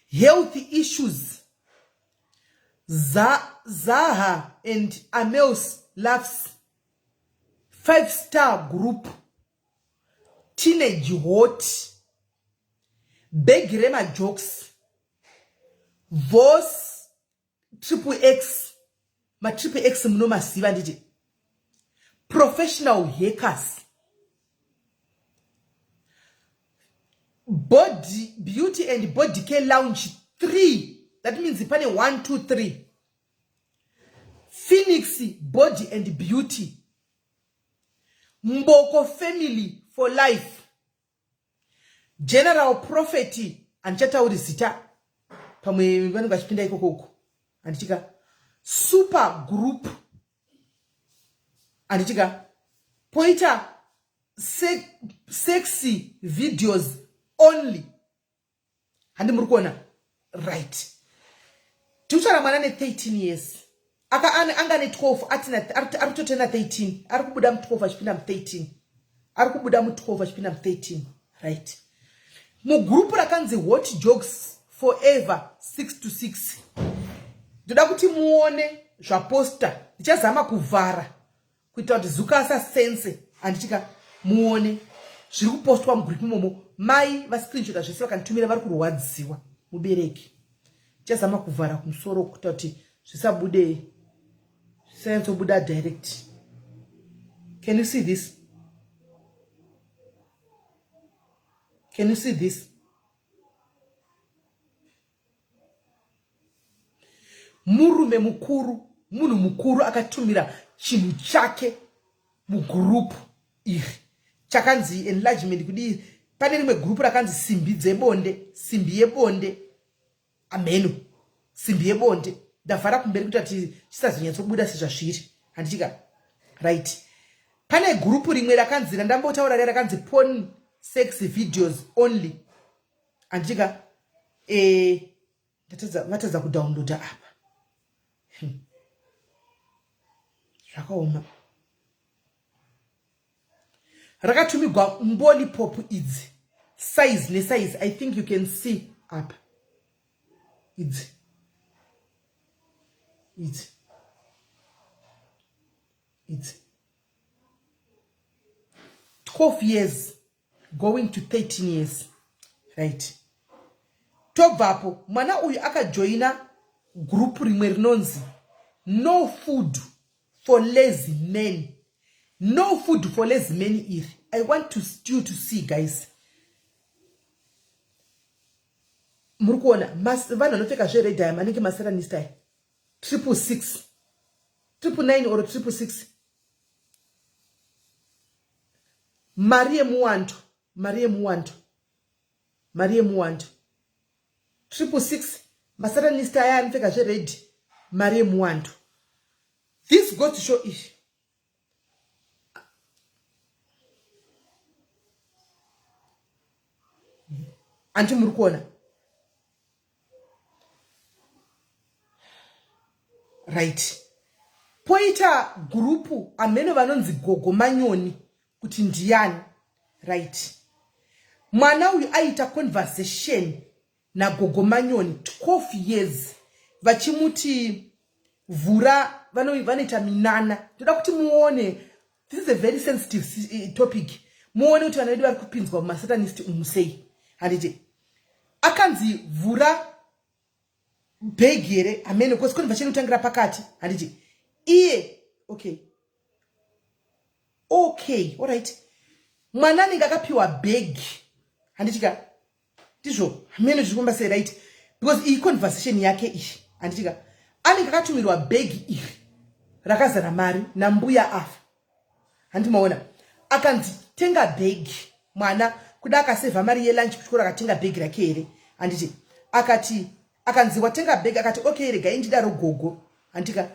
health issues Zaha and Amels Laughs five star group teenage hot bhegi remajokes vos triple x matriple x munomaziva nditi professional hackers body beauty and body care lounge 3. That means pane 1 2 3. Phoenix Body and Beauty, Mboko Family for Life, General Prophet, handichatauri zita, pamwe vanenge vachipinda ikoko uko, handitika. Super Group, handitika. Poita sexy videos only, handi muri kuona? Right, tikutaura mwana ne13 years, aka anga ne12, ari kutotena 13, ari kubuda mu12 achipinda mu13, ari kubuda mu12 achipinda mu13. Right, mugurupu rakanzi Hot Jokes Forever 6 to 6, ndoda kuti muone zvaposta. Ndichazama kuvhara kuitira kuti Zuka asasense, handitika? Muone zviri kupostwa mugrupu imomo. Mai vascreenshota zvese vakanditumira, vari kurwadziwa mubereki. Chazama kuvhara kumusoro kuita kuti zvisabude, zvisanyatsobuda direct. Can you see this? Can you see this? Murume mukuru, munhu mukuru akatumira chinhu chake mugurupu iri chakanzi enlargement kudii. Pane rimwe gurupu rakanzi simbi dzebonde, simbi yebonde, amheno, simbi yebonde. Ndavhara kumberi kuita kuti chisazonyatsobuda sezvazviri, handitika? Right, pane gurupu rimwe rakanzi, randambotaura riya, rakanzi porn sex videos only, handitika? Vatadza kudownloada apa. Zvakaoma. Rakatumigwa mboli pop idzi, size nesize. I think you can see apa, idzi, idzi, idzi, 12 years going to 13 years. Right, tobvapo. Mwana uyu akajoina gurupu rimwe rinonzi No Food for Lazy Men. No Food for Lazy Men iri, I want you to see, guys. Muri kuona vanhu vanopfeka zvered aya, manenge masatanist aya, 666, 999 or 666, mari yemuwando, mari yemuwando, mari yemuwando, 666, masatanist aya anopfeka zvered, mari yemuwando. This goes to show izvi. Anti muri kuona? Right, poita gurupu, amheno vanonzi Gogo Manyoni kuti ndiyani. Right, mwana uyu aita conversation naGogo Manyoni, 12 years, vachimuti vhura, vanoita minana. Ndoda kuti muone, this is a very sensitive topic. Muone kuti vana vedu vari kupinzwa mumasatanist umu sei, handiti? Akanzi vhura bhegi here, hamene, because conversation kutangira pakati, handiti? Iye okay, alright, mwana anenge akapiwa bhegi, handitika? Ndizvo, hamene zviri kufamba sei. Right, because iyi conversation yake iyi, handitika? Anenge akatumirwa bhegi iri rakazara mari nambuya afa, handimaona? Akanzi tenga bhegi. Mwana kuda akasevha mari yelunch kuchikoro, akatenga bhegi rake here, handiti? Akati, akanzi watenga bhegi, akati okay, regai ndidaro gogo, handika?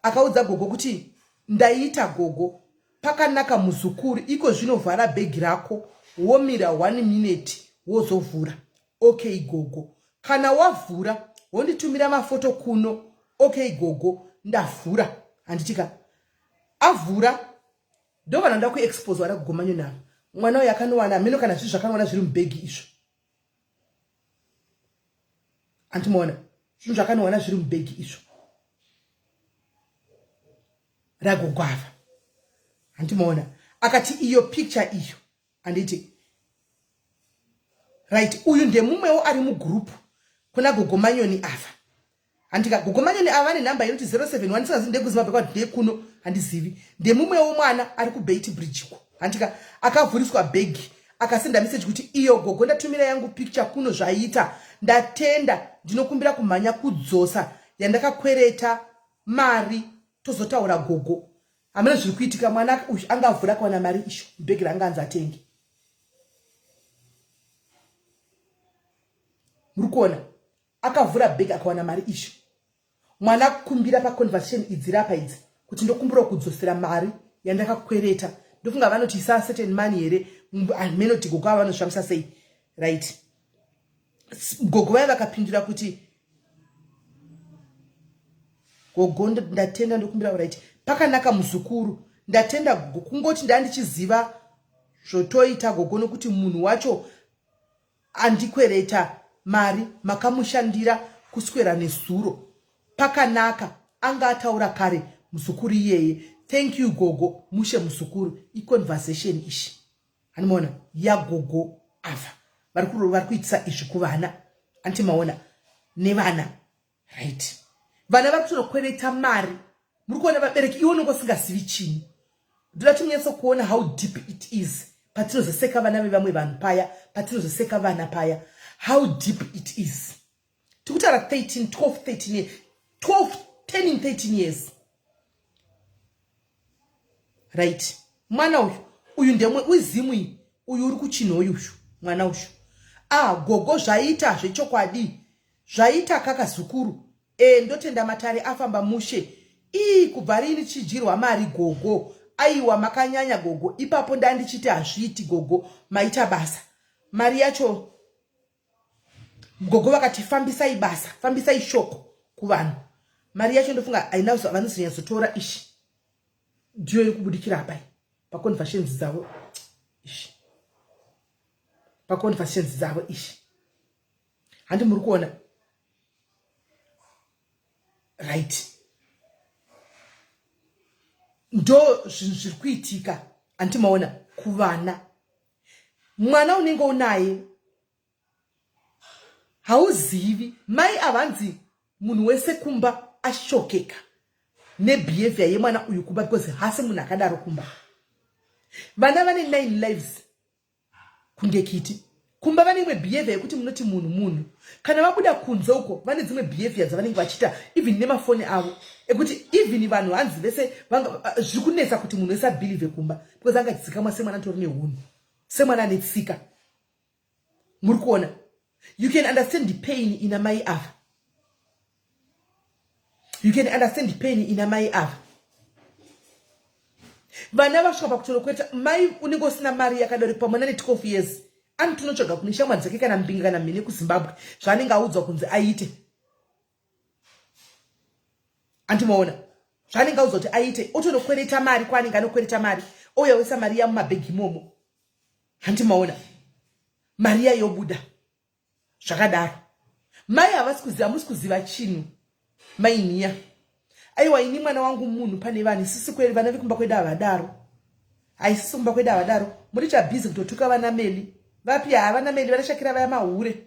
Akaudza gogo kuti ndaita gogo, pakanaka muzukuru, iko zvinovhara bhegi rako, womira one minute, wozovhura. Okay gogo, kana wavhura wonditumira mafoto kuno. Okay gogo, ndavhura, handitika? Avhura, ndo vanhu vanoda kuexposwa vada kugomanyoni ava. Mwana uyu akanowana, hameno kana zvii zvakanowana zviri mubhegi izvo, andimaona? Zvinhu zvakanowana zviri mubhegi izvo ragogwava, handimaona? Akati iyo picture iyo, handiti? Right, uyu ndemumwewo ari mugurupu kuna Gogo Manyoni ava, handika? Gogo Manyoni ava vane nhamba inoti 071, singazi ndekuZimbabwe kwati ndekuno, handizivi. Ndemumwewo mwana ari kuBeitbridge ko, handika? Akavhuriswa bhegi. Akasenda message kuti iyo gogo ndatumira yangu picture kuno zvaita. Ndatenda ndinokumbira kumhanya kudzosa yandakakwereta mari tozotaura gogo. Hamuna zviri kuitika mwana uyu anga avhura akawana mari isho mubhegi raanga anzi atenge. Muri kuona akavhura bhegi akawana mari isho. Mwana kumbira paconversation idzi rapa idzi kuti ndokumbirawo kudzosera mari yandakakwereta. Ndofunga vanoti isa certain money here hameno kuti gogo ava vanozvifambisa sei. Right. Gogo vaya vakapindura kuti gogo ndatenda ndokumbira right. Pakanaka muzukuru ndatenda gogo kungoti ndandichiziva zvotoita gogo nokuti munhu wacho Andikwereta mari makamushandira kuswera nezuro. Pakanaka anga ataura kare muzukuru iyeye. Thank you gogo mushe muzukuru. Iconversation ishi. Handimaona yagogo ava. Vari kuitisa izvi kuvana. Anti maona nevana. Right. Vana vari kutonokwereta mari. Muri kuona vabereki iwe unenge usingazivi chinhu. Ndoda kuti munyatso kuona how deep it is. Patinozoseka vana vevamwe vanhu paya, patinozoseka vana paya. How deep it is. Tikutaura 13, 12, 13 years. 12, 10 in 13 years. Right. Mwana uyu, uyu ndemwe uzimu iyi. Uyu uri kuchinhoyi uyu, mwana uyu. Ah, gogo zvaita zvechokwadi. Zvaita kaka zukuru. Eh ndotenda matare afamba mushe. Ii kubva riini tichidyirwa mari gogo. Aiwa makanyanya gogo. Ipapo ndandichiti hazviiti gogo. Maita basa. Mari yacho gogo vakati fambisai basa, fambisai shoko kuvanhu. Mari yacho ndofunga haina vanozonyatsotora ishi. Ndiyo yekubudikira apa paconversions dzavo ishi. Paconversions dzavo ishi. Handi muri kuona right ndo zvinhu zviri kuitika anti maona kuvana mwana unenge unaye hauzivi mai avanzi munhu wese kumba ashokeka nebehavior yemwana uyu kumba because hasi munhu akadaro kumba vana vane 9 lives kunge kiti kumba vane imwe behavior yekuti munoti munhu munhu kana vabuda kunze uko vane dzimwe behavior dzavanenge vachiita even nemafoni avo ekuti even vanhu hanzi vese zviri kunetsa kuti munhu wese abhilivhe kumba because anga achidzikamwa semwana atori nehunhu semwana ane tsika muri kuona you can understand the pain ina mai ava you can understand the pain ina mai ava vana vasvika pakutorokweta mai unenge usina mari yakadarikwa mwana ne 12 years anotonotsvaga kune shamwari dzake kana mbinga kana mhene kuzimbabwe zvaanenge audzwa kunzi aite andimaona zvaanenge audzwa kuti aite otonokwereta mari kwaanenge anokwereta mari ouya oisa mari yamumabhegi imomo handimaona mari yayobuda zvakadaro mai havasi kuziva hamusi kuziva chinhu mai nhiya aiwa ini mwana wangu munhu pane vanhu isisi kweri vana vekumba kwedu havadaro haisisi kumba kwedu havadaro muri chabhizi kutotuka vana meli vapi havana meli vanashakira vaya mahure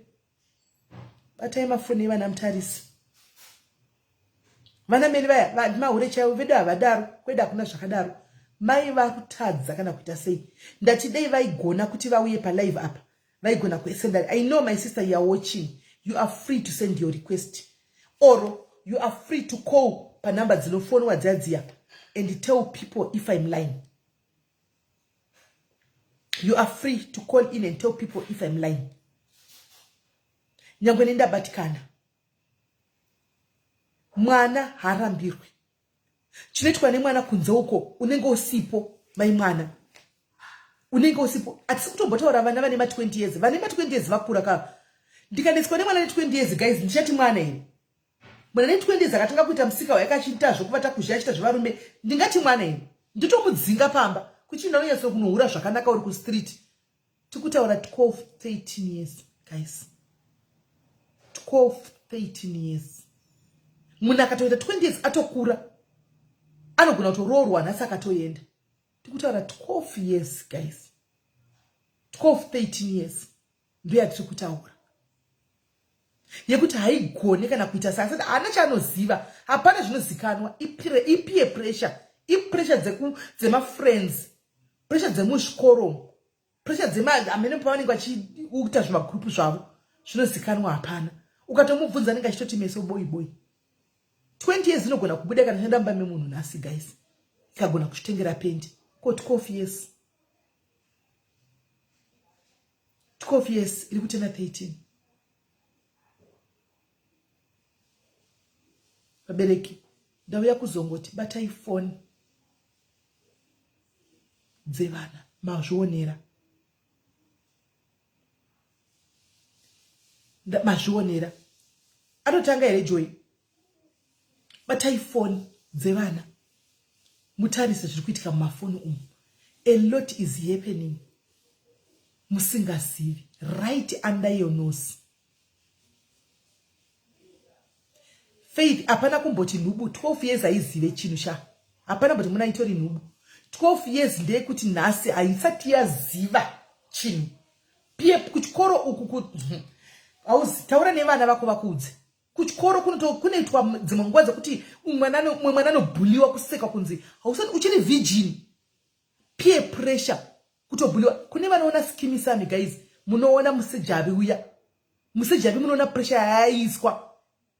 batai mafoni evana mutarisi vana meli vaya mahure chaivo vedu havadaro kwedu hakuna zvakadaro mai vakutadza kana kuita sei ndati dei vaigona kuti vauye palive apa vaigona kuesenda i know my sister you are watching you are free to send your request or you are free to call panumber dzinofonwa dziya dziya and tell people if i'm lying you are free to call in and tell people if i'm lying nyangwe nendabatikana mwana haarambirwi chinoitwa nemwana kunze uko unenge usipo mai mwana unenge usipo hatisi kutombotaura vana vane ma20 years vane ma20 years vakura ka ndikanetswa nemwana ne20 years guys ndichati mwana here mwana ne20 years akatanga kuita musika wake achiita zvokuvata kuzhe achiita zvevarume ndingati mwana here nditomudzinga pamba kuchinda unonyatso kunohura zvakanaka uri kustreet tikutaura 12 13 years guys 12 13 years munhu akatoita 20 years atokura anogona kutoroorwa nhasi akatoenda tikutaura 12 years guys 12 13 years ndoyatiri kutaura yekuti haigone kana kuita saasati haana chaanoziva hapana zvinozikanwa ipeer pressure ipressure dzemafriends pressure dzemuzvikoro. Pressure dzemari hamene pavanenge vachiita zvimagroup zvavo zvinozikanwa hapana. Ukatomubvunza anenge achitoti meso boi boi. 20 years inogona kubuda kana chanda mumba memunhu nhasi guys. Ikagona kuchitengera pendi. Ko 12 years. 12 years iri kutena 13. Vabereki ndauya kuzongoti batai foni dzevana mazvionera mazvionera anotanga here joy batai foni dzevana mutarise zviri kuitika mumafoni umu a lot is happening musingazivi right under your nose Faith hapana kumboti nhubu 12 years haizive chinhu sha hapana kumboti muna itori nhubu 12 years ndeyekuti nhasi haisati yaziva chinhu pie kuchikoro uku hauzi taura nevana vako vakuudze kuchikoro kunoitwa dzimwe nguva dzekuti umwe mwana anobhuliwa kuseka kunzi hausati uchiri virgin peer pressure kutobhuliwa kune vanoona skimi sami guys munoona musejavi uya musejavi munoona pressure yayaiswa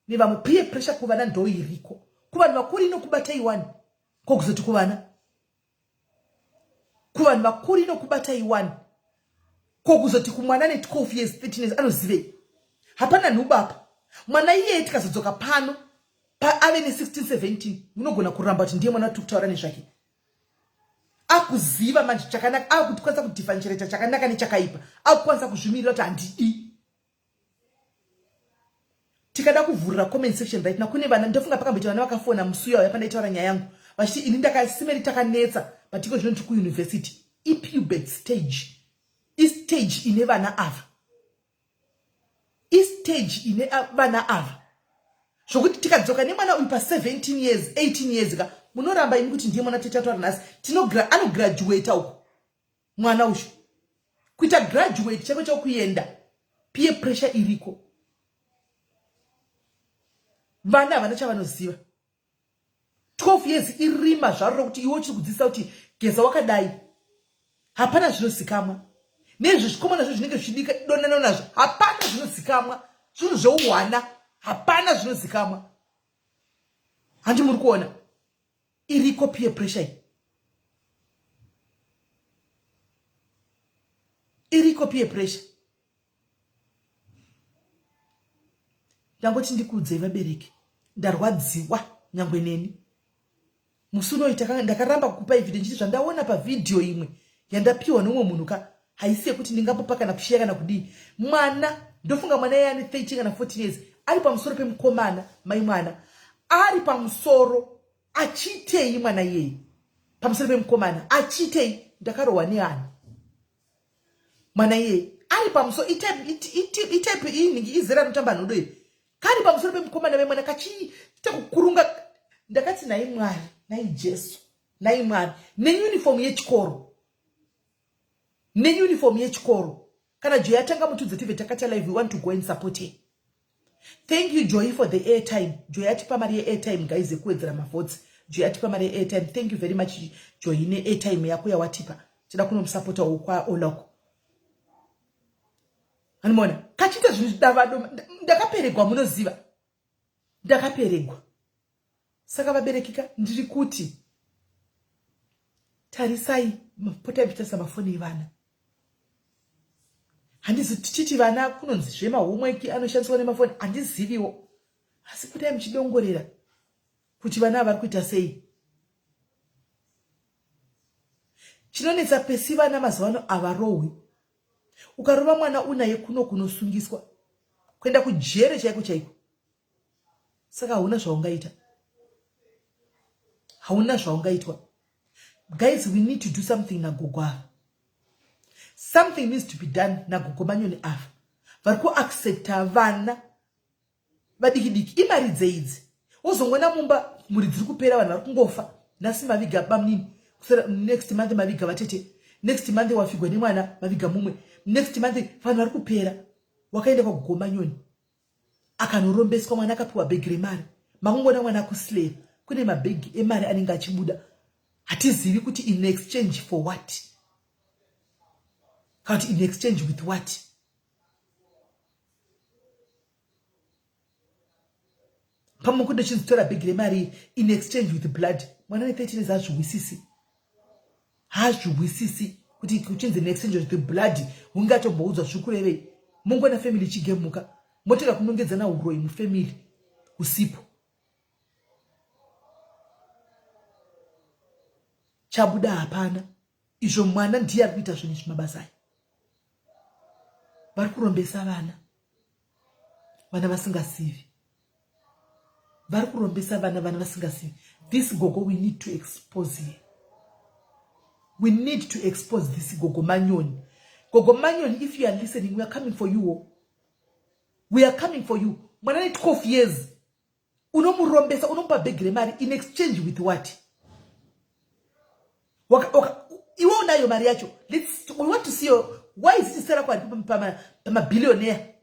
nevamwe peer pressure kuvana ndoiriko kuvanhu vakuru inokubatai wani ko kuzoti kuvana kuvanhu vakuru inokubatai wani ko kuzoti kumwana ne 12 years 13 years anozivei hapana nhubu apa mwana iyeye tikazodzoka pano paave ne 16 17 munogona kuramba kuti ndiye mwana watiri kutaura nezvake akuziva manje chakanaka akukwanisa kudifferentiate chakanaka nechakaipa akukwanisa kuzvimirira kuti handidi tikada kuvhurira comment section right now kune vana ndofunga pakamboita vana vakafona musi uya uya pandaitaura nyaya yangu vachiti ini ndakasimeri takanetsa but iko zvino ndiri kuuniversity ipubet stage istage ine vana ava istage ine vana ava zvokuti tikadzoka nemwana uyu pa17 years 18 years ka munoramba imi kuti ndiye mwana tichataura nhasi anograduata uku mwana uyu kuita graduate chako chokuenda peer pressure iriko vana havana chavanoziva 12 years irima zvaro rokuti iwe uchiri kudzidzisa kuti geza wakadai hapana zvinozikamwa nezvi zvikomana zvo zvinenge zvichidika donana nazvo hapana zvinozikamwa zvinhu zveuhwana hapana zvinozikamwa handi muri kuona iriko peer pressure iyi iriko peer pressure ndangoti ndikuudzei vabereki ndarwadziwa nyangwe neni musi unoyi ndakaramba kukupai vhidhiyo ndichiti zvandaona pavhidhiyo imwe yandapiwa nomumwe munhu ka haisi yekuti ndingambopa kana kushiya kana kudii mwana ndofunga mwana iye ane 13 kana 14 years ari pamusoro pemukomana mai mwana ari pamusoro achiitei mwana iyeye pamusoro pemukomana achiitei ndakarohwa neani mwana iyeye ari pamusoro itype iyi izera rinotamba nhodo iri kari pamusoro pemukomana vemwana kachiita kukurunga ndakati nhai mwari nhai jesu nhai mwari neuniform yechikoro neuniform yechikoro kana joy atanga mutudze tive takata live we want to go and support her thank you joy for the airtime joy atipa mari yeairtime guys yekuwedzera mavotes joy atipa mari yeairtime thank you very much joy neairtime yako yawatipa tida kunomusapota wo kwaoloko anomaona kachiita zvinhu zvidavado ndakaperegwa munoziva ndakaperegwa saka vaberekika ndiri kuti tarisai potai muchitarisa mafoni evana handizi tichiti vana kunonzi zvemahomework anoshandiswa nemafoni handiziviwo asi potai muchidongorera kuti vana vari kuita sei chinonetsa pesi vana mazuva ano havarohwi ukarova mwana unaye kuno kunosungiswa kuenda kujere chaiko chaiko saka hauna zvaungaita hauna zvaungaitwa guys we need to do something nagogo ava something needs to be done nagogo manyoni ava vari kuaccepta vana vadiki diki imari dzeidzi wozongona mumba mhuri dziri kupera vanhu vari kungofa nhasi maviga bamnini kusera next month maviga vatete next month wafigwa nemwana maviga mumwe next month vanhu vari kupera wakaenda kwagogo manyoni akanorombeswa mwana akapiwa bhegi remari makungoona mwana akuslave kune mabhegi emari anenge achibuda hatizivi kuti in exchange for what Kana kuti in exchange with what? Pamwe kunde chinzi tora bhegi remari in exchange with blood. Mwana ne 13 years hazvihwisisi. Hazvihwisisi kuti kuchinzi in exchange with blood ungatomboudzwa zviri kurevei. Mongona family ichigemuka. Motega kunongedzana huroyi mufamily husipo. Chabuda hapana. Izvo mwana ndiye ari kuita zvinhu izvi mabasa aya. Vari kurombesa vana. Vana vasingasivi. Vari kurombesa vana vana vasingasivi. This gogo we need to expose here. We need to expose this gogo Manyoni. Gogo Manyoni, if you are listening, we are coming for you. We are coming for you. Mwana ne 12 years. Unomurombesa, unomupa bhegi remari in exchange with what? Waka, waka, iwe unayo mari yacho. Let's, we want to see your, why is it zita rako haripo pamabillionaire?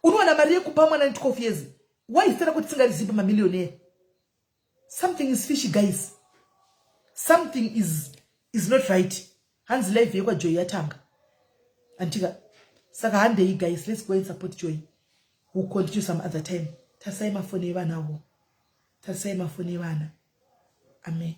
Unowana mari yekupa mwana ne 12 years. Why zita rako tisingarizivi pamamillionaire? Something is fishy guys. Something is not right. Hanzi live yekwa Joy yatanga. Antika. Saka handei guys, let's go and support Joy. We'll continue some other time. Tarisai mafoni evana wo. Tarisai mafoni evana. Amen.